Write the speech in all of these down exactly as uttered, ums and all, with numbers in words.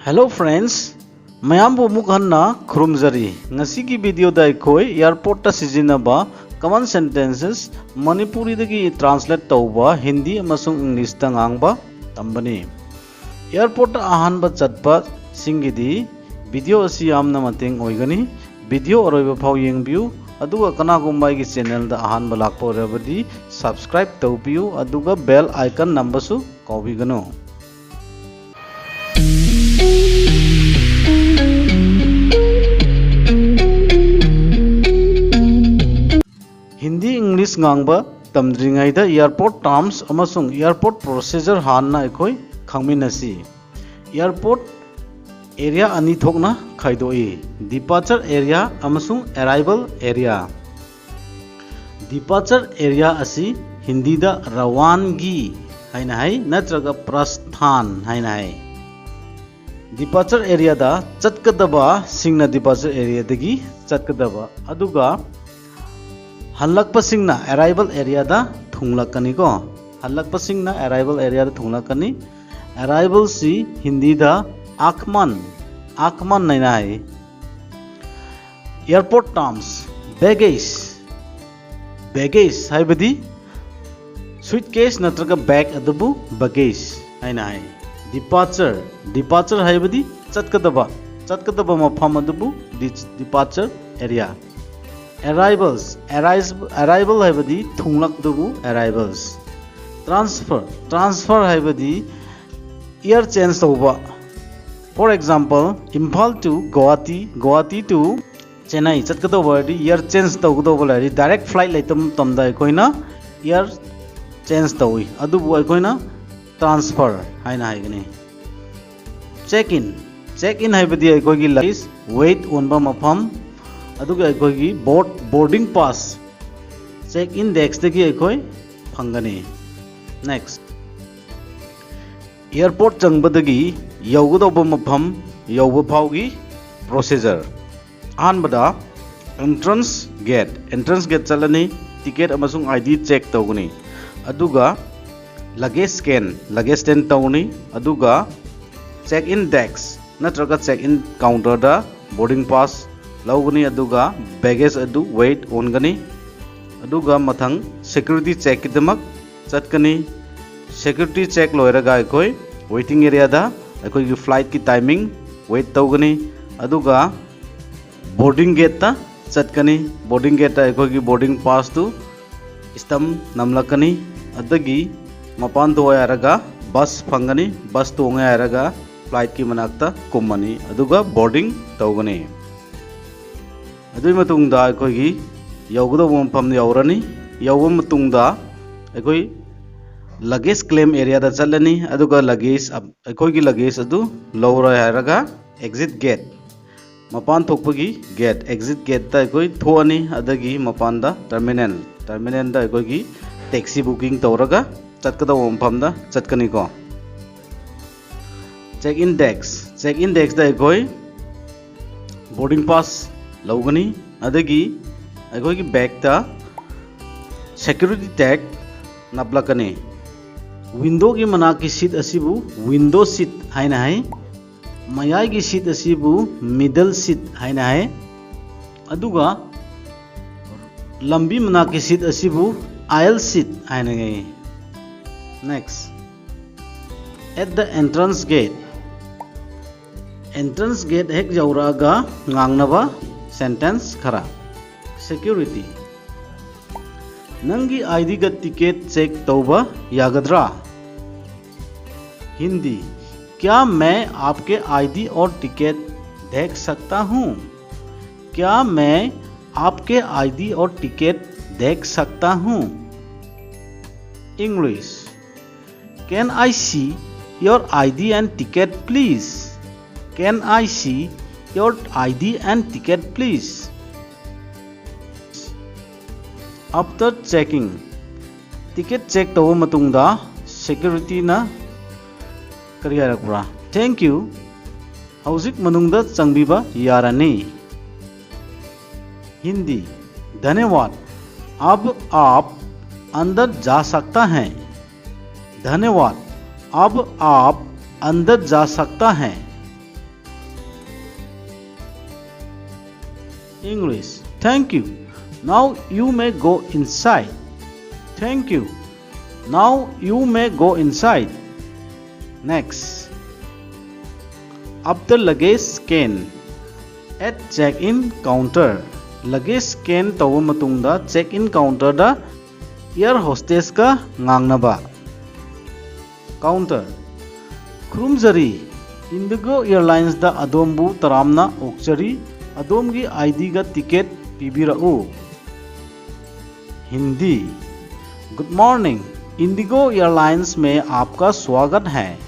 Hello friends, ꯃꯌꯥꯝꯕꯨ ꯑꯃꯨꯛ ꯍꯟꯅ ꯈꯨꯔꯨꯝꯖꯔꯤ꯫ ꯉꯁꯤꯒꯤ videoꯗ ꯑꯩꯈꯣꯏ airportꯇ ꯁꯤꯖꯤꯟꯅꯕ common sentences ꯃꯅꯤꯄꯨꯔꯤꯗꯒꯤ translate ꯇꯧꯕ ꯍꯤꯟꯗꯤ ꯑꯃꯁꯨꯡ Englishꯇ ꯉꯥꯡꯕ ꯇꯝꯕꯅꯤ꯫ Airportꯇ ꯑꯍꯥꯟꯕ ꯆꯠꯄꯁꯤꯡꯒꯤꯗꯤ video ꯑꯁꯤ ꯌꯥꯝꯅ ꯃꯇꯦꯡ ꯑꯣꯏꯒꯅꯤ꯫ Video ꯑꯔꯣꯏꯕ ꯐꯥꯎ ꯌꯦꯡꯕꯤꯌꯨ, ꯑꯗꯨꯒ ꯀꯅꯥꯒꯨꯝꯕ ꯑꯩꯒꯤ channelꯗ ꯑꯍꯥꯟꯕ ꯂꯥꯛꯄ ꯑꯣꯏꯔꯕꯗꯤ subscribe ꯇꯧꯕꯤꯌꯨ, ꯑꯗꯨꯒ bell icon ꯅꯝꯕꯁꯨ ꯀꯥꯎꯕꯤꯒꯅꯨ꯫ ꯍꯤꯟꯗꯤ English ꯉꯥꯡꯕ ꯇꯝꯗ꯭ꯔꯤꯉꯩꯗ airport terms ꯑꯃꯁꯨꯡ airport procedure ꯍꯥꯟꯅ ꯑꯩꯈꯣꯏ ꯈꯪꯃꯤꯟꯅꯁꯤ꯫ Airport area ꯑꯅꯤ ꯊꯣꯛꯅ ꯈꯥꯏꯗꯣꯛꯏ, departure area ꯑꯃꯁꯨꯡ arrival area꯫ Departure area ꯑꯁꯤ ꯍꯤꯟꯗꯤꯗ ꯔꯋꯥꯟꯒꯤ ꯍꯥꯏꯅ ꯍꯥꯏ, ꯅꯠꯇ꯭ꯔꯒ ꯄ꯭ꯔꯁꯊꯥꯟ ꯍꯥꯏꯅ ꯍꯥꯏ꯫ Departure areaꯗ ꯆꯠꯀꯗꯕꯁꯤꯡꯅ departure areaꯗꯒꯤ ꯆꯠꯀꯗꯕ, ꯑꯗꯨꯒ ꯍꯜꯂꯛꯄꯁꯤꯡꯅ arrival areaꯗ ꯊꯨꯡꯂꯛꯀꯅꯤꯀꯣ꯫ ꯍꯜꯂꯛꯄꯁꯤꯡꯅ arrival areaꯗ ꯊꯨꯡꯂꯛꯀꯅꯤ꯫ Arrivalꯁꯤ ꯍꯤꯟꯗꯤꯗ आगमन, आगमन ꯍꯥꯏꯅ ꯍꯥꯏ꯫ Airport terms, baggage, baggage ꯍꯥꯏꯕꯗꯤ suitcase ꯅꯠꯇ꯭ꯔꯒ bag ꯑꯗꯨꯕꯨ baggage ꯍꯥꯏꯅ ꯍꯥꯏ꯫ Departure, departure ꯍꯥꯏꯕꯗꯤ ꯆꯠꯀꯗꯕ, ꯆꯠꯀꯗꯕ ꯃꯐꯝ ꯑꯗꯨꯕꯨ departure area꯫ Arrivals, arrival ꯍꯥꯏꯕꯗꯤ ꯊꯨꯡꯂꯛꯄꯗꯨꯕꯨ arrivals꯫ Transfer, transfer ꯍꯥꯏꯕꯗꯤ air change ꯇꯧꯕ꯫ For example, Imphal to Guwahati, Guwahati to Chennai ꯆꯠꯀꯗꯧꯕ ꯑꯣꯏꯔꯗꯤ, air change ꯇꯧꯒꯗꯧꯕ ꯂꯩꯔꯗꯤ, direct flight ꯂꯩꯇꯕ ꯃꯇꯝꯗ ꯑꯩꯈꯣꯏꯅ air change ꯇꯧꯏ, ꯑꯗꯨꯕꯨ ꯑꯩꯈꯣꯏꯅ transfer ꯍꯥꯏꯅ ꯍꯥꯏꯒꯅꯤ꯫ Check in, check in ꯍꯥꯏꯕꯗꯤ ꯑꯩꯈꯣꯏꯒꯤ luggage weight ꯑꯣꯟꯕ ꯃꯐꯝ, ꯑꯗꯨꯒ ꯑꯩꯈꯣꯏꯒꯤ board, boarding pass check in deskꯇꯒꯤ ꯑꯩꯈꯣꯏ ꯐꯪꯒꯅꯤ꯫ Next, airport ꯆꯪꯕꯗꯒꯤ ꯌꯧꯒꯗꯧꯕ ꯃꯐꯝ ꯌꯧꯕ ꯐꯥꯎꯒꯤ procedure꯫ ꯑꯍꯥꯟꯕꯗ entrance gate, entrance gate ꯆꯠꯂꯅꯤ, ticket ꯑꯃꯁꯨꯡ ID check ꯇꯧꯒꯅꯤ, ꯑꯗꯨꯒ luggage scan, luggage scan ꯇꯧꯒꯅꯤ, ꯑꯗꯨꯒ Check in desk ꯅꯠꯇ꯭ꯔꯒ check in counter the boarding pass ꯂꯧꯒꯅꯤ, ꯑꯗꯨꯒ baggage ꯑꯗꯨ weight ꯑꯣꯟꯒꯅꯤ꯫ ꯑꯗꯨꯒ ꯃꯊꯪ security check ꯀꯤꯗꯃꯛ ꯆꯠꯀꯅꯤ꯫ Security check ꯂꯣꯏꯔꯒ ꯑꯩꯈꯣꯏ waiting area ꯗ ꯑꯩꯈꯣꯏꯒꯤ flight ꯀꯤ timing wait ꯇꯧꯒꯅꯤ꯫ ꯑꯗꯨꯒ boarding gate ꯇ ꯆꯠꯀꯅꯤ꯫ Boarding gate ꯇ ꯑꯩꯈꯣꯏꯒꯤ boarding pass ꯇꯨ stamp ꯅꯝꯂꯛꯀꯅꯤ꯫ ꯑꯗꯒꯤ ꯃꯄꯥꯟ ꯊꯣꯛꯑꯦ ꯍꯥꯏꯔꯒ bus ꯐꯪꯒꯅꯤ꯫ Bus ꯇꯣꯡꯉꯦ ꯍꯥꯏꯔꯒ flight ꯀꯤ ꯃꯅꯥꯛꯇ ꯀꯨꯝꯃꯅꯤ, ꯑꯗꯨꯒ boarding ꯇꯧꯒꯅꯤ꯫ ꯑꯗꯨꯒꯤ ꯃꯇꯨꯡꯗ ꯑꯩꯈꯣꯏꯒꯤ ꯌꯧꯒꯗꯧꯕ ꯃꯐꯝ ꯌꯧꯔꯅꯤ꯫ ꯌꯧꯕ ꯃꯇꯨꯡꯗ ꯑꯩꯈꯣꯏ luggage claim area ꯗ ꯆꯠꯂꯅꯤ, ꯑꯗꯨꯒ luggage ꯑꯞ-, ꯑꯩꯈꯣꯏꯒꯤ luggage ꯑꯗꯨ ꯂꯧꯔꯦ ꯍꯥꯏꯔꯒ exit gate, ꯃꯄꯥꯟ ꯊꯣꯛꯄꯒꯤ gate, exit gate ꯇ ꯑꯩꯈꯣꯏ ꯊꯣꯛꯑꯅꯤ꯫ ꯑꯗꯒꯤ ꯃꯄꯥꯟꯗ terminal, terminal ꯗ ꯑꯩꯈꯣꯏꯒꯤ taxi booking ꯇꯧꯔꯒ ꯆꯠꯀꯗꯧꯕ ꯃꯐꯝꯗ ꯆꯠꯀꯅꯤꯀꯣ꯫ Check in desk, check in desk ꯇ ꯑꯩꯈꯣꯏ boarding pass ꯂꯧꯒꯅꯤ꯫ ꯑꯗꯒꯤ ꯑꯩꯈꯣꯏꯒꯤ bag ꯇ security tag ꯅꯞꯂꯛꯀꯅꯤ꯫ Window ꯒꯤ ꯃꯅꯥꯛꯀꯤ seat ꯑꯁꯤꯕꯨ window seat ꯍꯥꯏꯅ ꯍꯥꯏ꯫ ꯃꯌꯥꯏꯒꯤ seat ꯑꯁꯤꯕꯨ middle seat ꯍꯥꯏꯅ ꯍꯥꯏ꯫ ꯑꯗꯨꯒ ꯂꯝꯕꯤ ꯃꯅꯥꯛꯀꯤ seat ꯑꯁꯤꯕꯨ aisle seat ꯍꯥꯏꯅ ꯍꯥꯏ꯫ Next, at the entrance gate, entrance gate ꯍꯦꯛ ꯌꯧꯔꯛꯑꯒ ꯉꯥꯡꯅꯕ sentence ꯈꯔ꯫ Security, ꯅꯪꯒꯤ ID ꯒ ticket check ꯇꯧꯕ ꯌꯥꯒꯗ꯭ꯔꯥ? Hindi, क्या मैं आपके ID और टिकट देख सकता हूँ? क्या मैं आपके ID और टिकट देख सकता हूँ? English, can I see your ID and ticket, please? Can I see your ID and ticket, please? After checking, ticket check ꯇꯧꯕ ꯃꯇꯨꯡꯗ security ꯅ ꯀꯔꯤ ꯍꯥꯏꯔꯛꯄ꯭ꯔꯥ? Thank you. ꯍꯧꯖꯤꯛ ꯃꯅꯨꯡꯗ ꯆꯪꯕꯤꯕ ꯌꯥꯔꯅꯤ꯫ Hindi, धन्यवाद, अब आप अंदर जा सकता है। धन्यवाद, अब आप अंदर जा सकता है। English, thank you. Now you may go inside. Thank you. Now you may go inside. Next, after luggage scan at check-in counter. Luggage scan ꯇꯧꯕ ꯃꯇꯨꯡꯗ check-in counterꯗ air hostessꯀ ꯉꯥꯡꯅꯕ꯫ Counter, ꯈꯨꯔꯨꯝꯖꯔꯤ꯫ Indigo Airlinesꯗ ꯑꯗꯣꯝꯕꯨ ꯇꯔꯥꯝꯅ ꯑꯣꯛꯆꯔꯤ꯫ ꯑꯗꯣꯝꯒꯤ IDꯒ ticket ꯄꯤꯕꯤꯔꯛꯎ꯫ Hindi, Good morning. Indigo Airlines में आपका स्वागत है।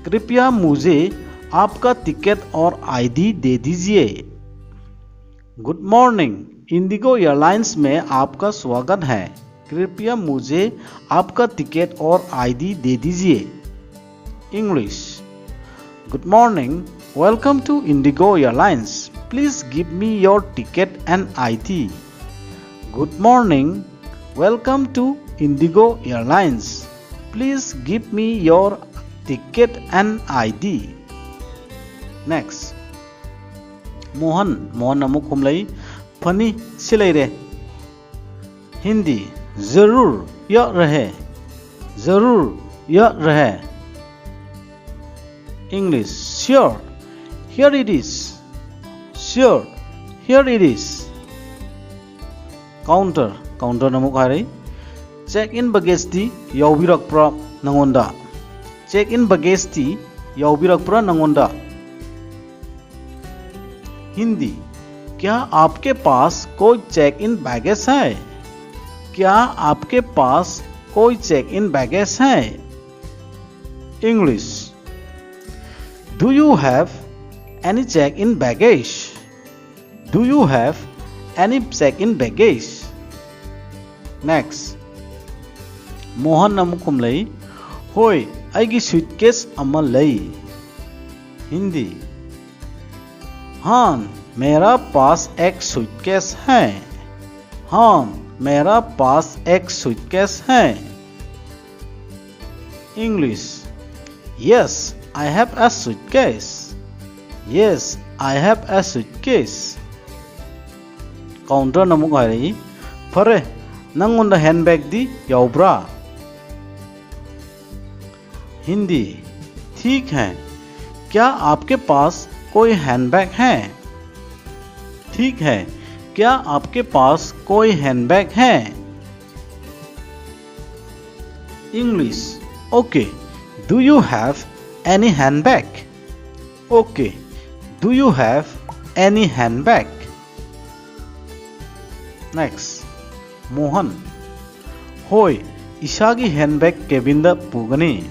कृपया मुझे आपका ticket और ID दे दीजिए। Good morning. Indigo Airlines में आपका स्वागत है। कृपया मुझे आपका ticket और ID दे दीजिए। English, Good morning. Welcome to Indigo Airlines. Please give me your ticket and ID. Good morning. Welcome to Indigo Airlines. Please give me your ticket and ID. Next, Mohan, Mohan ꯑꯃꯨꯛ ꯈꯨꯝꯂꯛꯏ, ꯐꯅꯤ, ꯁꯤ ꯂꯩꯔꯦ꯫ Hindi, जरूर, यह रहे। जरूर, यह रहे। English, sure, here it is. Sure, here it is. Counter, counterꯅ ꯑꯃꯨꯛ ꯍꯥꯏꯔꯛꯏ, check-in baggageꯇꯤ ꯌꯥꯎꯕꯤꯔꯛꯄ꯭ꯔꯥ ꯅꯪꯉꯣꯟꯗ? Check-in baggageꯇꯤ ꯌꯥꯎꯕꯤꯔꯛꯄ꯭ꯔꯥ ꯅꯪꯉꯣꯟꯗ? Hindi, क्या आपके पास कोई check-in baggage है? क्या आपके पास कोई check-in baggage है? English, Do you have any check-in baggage? Do you have any check-in baggage? Next, ꯃꯣꯍꯟꯅ ꯑꯃꯨꯛ ꯈꯨꯝꯂꯛꯏ, ꯍꯣꯏ, ꯑꯩꯒꯤ suitcase ꯑꯃ ꯂꯩ꯫ Hindi, हाँ, मेरा पास एक suitcase है। हाँ, मेरा पास एक suitcase है। English, Yes, I have a suitcase. Yes, I have a suitcase. Counterꯅ ꯑꯃꯨꯛ ꯍꯥꯏꯔꯛꯏ, ꯐꯔꯦ, ꯅꯪꯉꯣꯟꯗ ꯍꯦꯟꯕꯦꯒꯗꯤ ꯌꯥꯎꯕ꯭ꯔꯥ? हिंदी, ठीक है, क्या आपके पास कोई हैंडबैग है? ठीक है, क्या आपके पास कोई हैंडबैग है? English, okay, do you have any handbag? Okay, do you have any handbag? Next, Mohan, ꯍꯣꯏ, ꯏꯁꯥꯒꯤ ꯍꯦꯟꯕꯦꯒ ꯀꯦꯕꯤꯟꯗ ꯄꯨꯒꯅꯤ꯫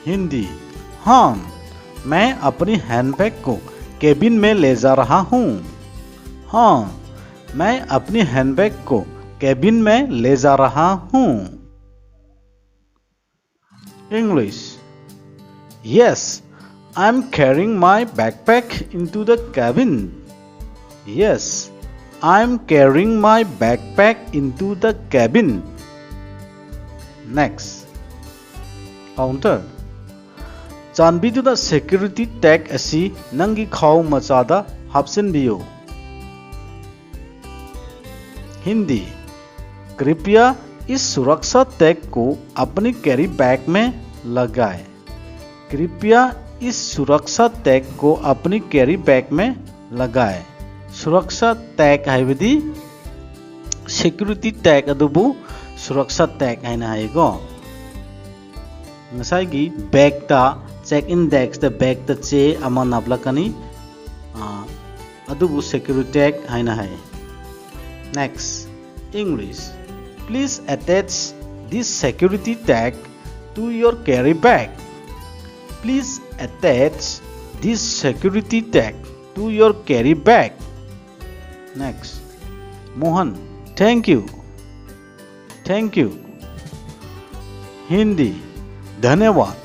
हिंदी, हाँ, मैं अपनी हैंडबैग को केबिन में ले जा रहा हूँ। हाँ, मैं अपनी हैंडबैग को केबिन में ले जा रहा हूँ। English, yes, I am carrying my backpack into the cabin. Yes, I am carrying my backpack into the cabin. Next, counter, ꯆꯥꯟꯕꯤꯗꯨꯅ ꯁꯦꯀ꯭ꯌꯨꯔꯤꯇꯤ ꯇꯦꯒ ꯑꯁꯤ ꯅꯪꯒꯤ ꯈꯥꯎ ꯃꯆꯥꯗ ꯍꯥꯞꯆꯤꯟꯕꯤꯌꯨ꯫ हिंदी, कृपया इस सुरक्षा टैग को अपनी कैरी बैग में लगाएं। कृपया इस सुरक्षा टैग को अपनी कैरी बैग में लगाएं। सुरक्षा टैग ꯍꯥꯏꯕꯗꯤ ꯁꯦꯀ꯭ꯌꯨꯔꯤꯇꯤ ꯇꯦꯒ ꯑꯗꯨꯕꯨ ꯁꯨꯔꯛꯁꯥ ꯇꯦꯒ ꯍꯥꯏꯅ ꯍꯥꯏꯀꯣ꯫ ꯉꯁꯥꯏꯒꯤ ꯕꯦꯒꯇ, ꯆꯦꯛ ꯏꯟ ꯗꯦꯁ꯭ꯛꯇ ꯕꯦꯒꯇ ꯆꯦ ꯑꯃ ꯅꯞꯂꯛꯀꯅꯤ, ꯑ, ꯑꯗꯨꯕꯨ ꯁꯦꯀ꯭ꯌꯨꯔꯤꯇꯤ ꯇꯦꯒ ꯍꯥꯏꯅ ꯍꯥꯏ꯫ Next, English, please attach this security tag to your carry bag. Please attach this security tag to your carry bag. Next, Mohan, thank you. Thank you. Hindi, धन्यवाद,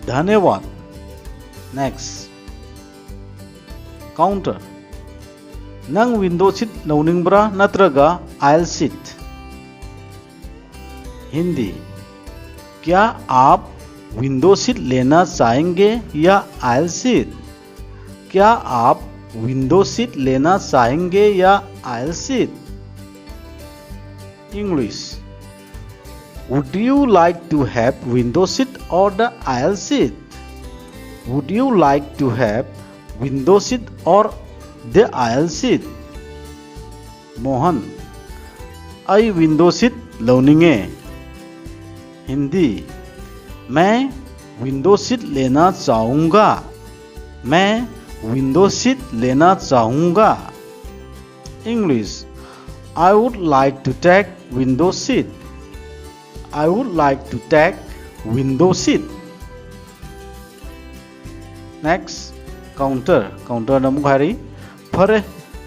धन्यवाद। Next, counter, ꯅꯪ window ꯁꯤꯠ ꯂꯧꯅꯤꯡꯕ꯭ꯔꯥ ꯅꯠꯇ꯭ꯔꯒ isle ꯁꯤꯠ? हिंदी, क्या आप window seat लेना चाहेंगे या oil seat? क्या आप विंडो सीट लेना चाहेंगे या oil seat? English. Would you like to have window seat or the aisle seat? Would you like to have window seat or the aisle seat? Mohan, ꯑꯩ window ꯁꯤꯠ ꯂꯧꯅꯤꯡꯉꯦ꯫ हिंदी. मैं विंडो सीट लेना चाहूँगा। मैं विंडो सीट लेना चाहूँगा। English. I would like to take window seat. I would like to take window seat. Next, counter. Counter ꯅ ꯑꯃꯨꯛ ꯍꯥꯏꯔꯤ, ꯐꯔꯦ,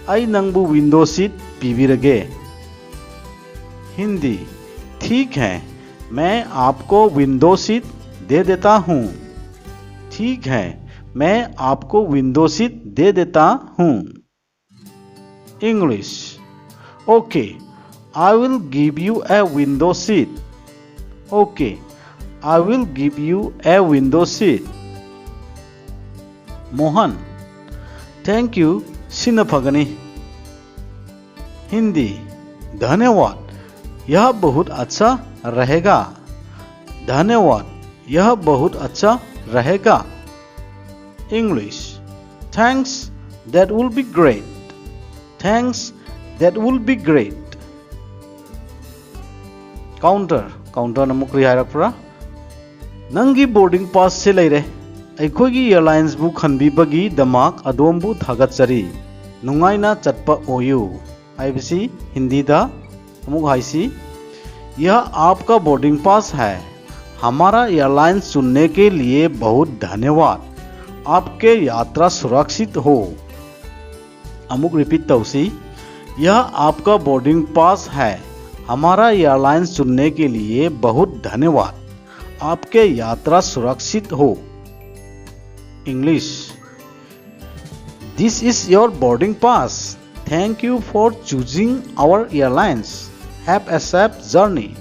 ꯑꯩ ꯅꯪꯕꯨ ꯋꯤꯟꯗꯣ ꯁꯤꯠ ꯄꯤꯕꯤꯔꯒꯦ꯫ हिंदी. ठीक है, मैं आपको विंडो सीट दे देता हूँ। ठीक है, मैं आपको विंडो सीट दे देता हूँ। English. Okay, I will give you a window seat. Okay, I will give you a window seat. Mohan. Thank you, ꯁꯤꯅ ꯐꯒꯅꯤ꯫ हिंदी. धन्यवाद, यह बहुत अच्छा रहेगा। धन्यवाद, यह बहुत अच्छा रहेगा। English. Thanks, that will be great. Thanks, that will be great. Counter. Counter ꯅ ꯑꯃꯨꯛ ꯀꯔꯤ ꯍꯥꯏꯔꯛꯄ꯭ꯔꯥ? ꯅꯪꯒꯤ ꯕꯣꯔꯗꯤꯡ ꯄꯥꯁꯁꯦ ꯂꯩꯔꯦ꯫ ꯑꯩꯈꯣꯏꯒꯤ ꯑꯦꯌꯔꯂꯥꯏꯟꯁꯕꯨ ꯈꯟꯕꯤꯕꯒꯤꯗꯃꯛ ꯑꯗꯣꯝꯕꯨ ꯊꯥꯒꯠꯆꯔꯤ꯫ ꯅꯨꯡꯉꯥꯏꯅ ꯆꯠꯄ ꯑꯣꯏꯌꯨ꯫ ꯍꯥꯏꯕꯁꯤ ꯍꯤꯟꯗꯤꯗ ꯑꯃꯨꯛ ꯍꯥꯏꯁꯤ, यह आपका बोर्डिंग पास है। हमारा एयरलाइन चुनने के लिए बहुत धन्यवाद। आपके यात्रा सुरक्षित हो। ꯑꯃꯨꯛ ꯔꯤꯄꯤꯠ ꯇꯧꯁꯤ, यह आपका बोर्डिंग पास है। हमारा एयरलाइन चुनने के लिए बहुत धन्यवाद। आपके यात्रा सुरक्षित हो। English. This is your boarding pass. Thank you for choosing our airlines. Have a safe journey.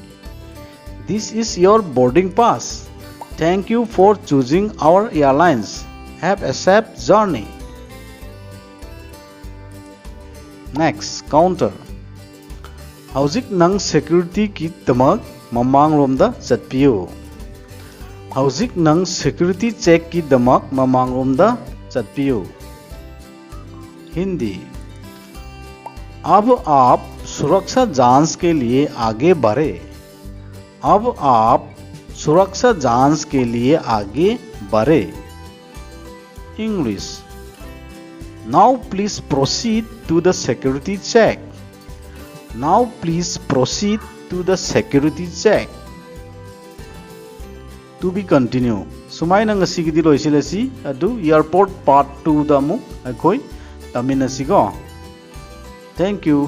This is your boarding pass. Thank you for choosing our airlines. Have a safe journey. Next, counter. ꯍꯧꯖꯤꯛ ꯅꯪ security ꯀꯤꯗꯃꯛ ꯃꯃꯥꯡꯂꯣꯝꯗ ꯆꯠꯄꯤꯌꯨ꯫ ꯍꯧꯖꯤꯛ ꯅꯪ security check ꯀꯤꯗꯃꯛ ꯃꯃꯥꯡꯂꯣꯝꯗ ꯆꯠꯄꯤꯌꯨ꯫ Hindi. अब आप सुरक्षा जांच के लिए आगे बढ़े। अब आप सुरक्षा जांच के लिए आगे बढ़े। English. Now please proceed to the security check. Now please proceed to the security check. To be continue. ꯁꯨꯃꯥꯏꯅ ꯉꯁꯤꯒꯤꯗꯤ ꯂꯣꯏꯁꯤꯜꯂꯁꯤ꯫ ꯑꯗꯨ airport part two ꯗ ꯑꯃꯨꯛ ꯑꯩꯈꯣꯏ ꯇꯝꯃꯤꯟꯅꯁꯤꯀꯣ꯫ Thank you.